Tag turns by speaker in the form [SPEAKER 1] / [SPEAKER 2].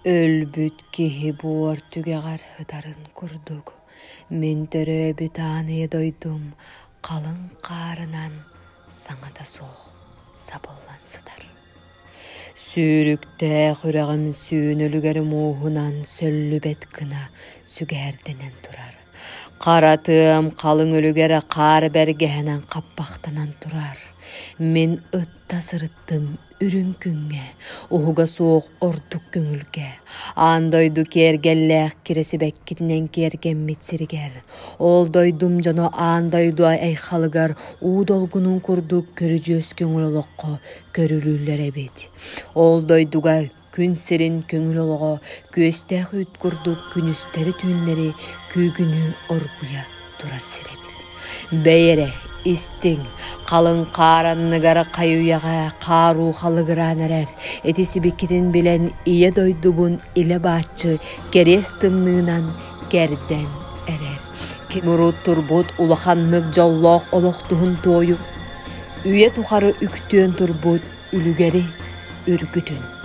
[SPEAKER 1] Өлбүт киһи буор түгэҕэр сытарын курдук, мин төрөөбүт аан ийэ дойдум халыҥ хаарынан саҥата суох сабыллан сытар. Сүүрүктээх үрэҕим сүүн үлүгэр мууһунан сөллүбэт гына сүгэһэрдэнэн турар. Хара тыам халыҥ үлүгэр хаар бэргэһэнэн хаппахтанан турар. Мин ытта сырыттым үрүҥ күҥҥэ, уһуга суох ордук көҥүлгэ, аан дойду киэргэллээх кирэсибэккитинэн киэргэммит сиригэр, ол дойдум дьоно аан дойду айхалыгар уу долгунун курдук көрүдьүөс көҥүл олоххо көрүлүүллэр эбит. Ол дойдуга күн сирин көҥүл олоҕо күөстээх үүт курдук күнүстэри-түүннэри күүгүнүү оргуйа турар сир эбит. Бэй эрэ, истиҥ, халыҥ хаар анныгар хайыйаҕа хааруу халыгыраан эрэр, ити сибикитин билэн ийэ дойдубун илэ бааччы кэриэс тымныынан кэрдэн эрэр. Ким урут турбут улаханнык дьоллоох олох туһун туойук, үйэ тухары үктүөн турбут үлүгэри үргүтүн.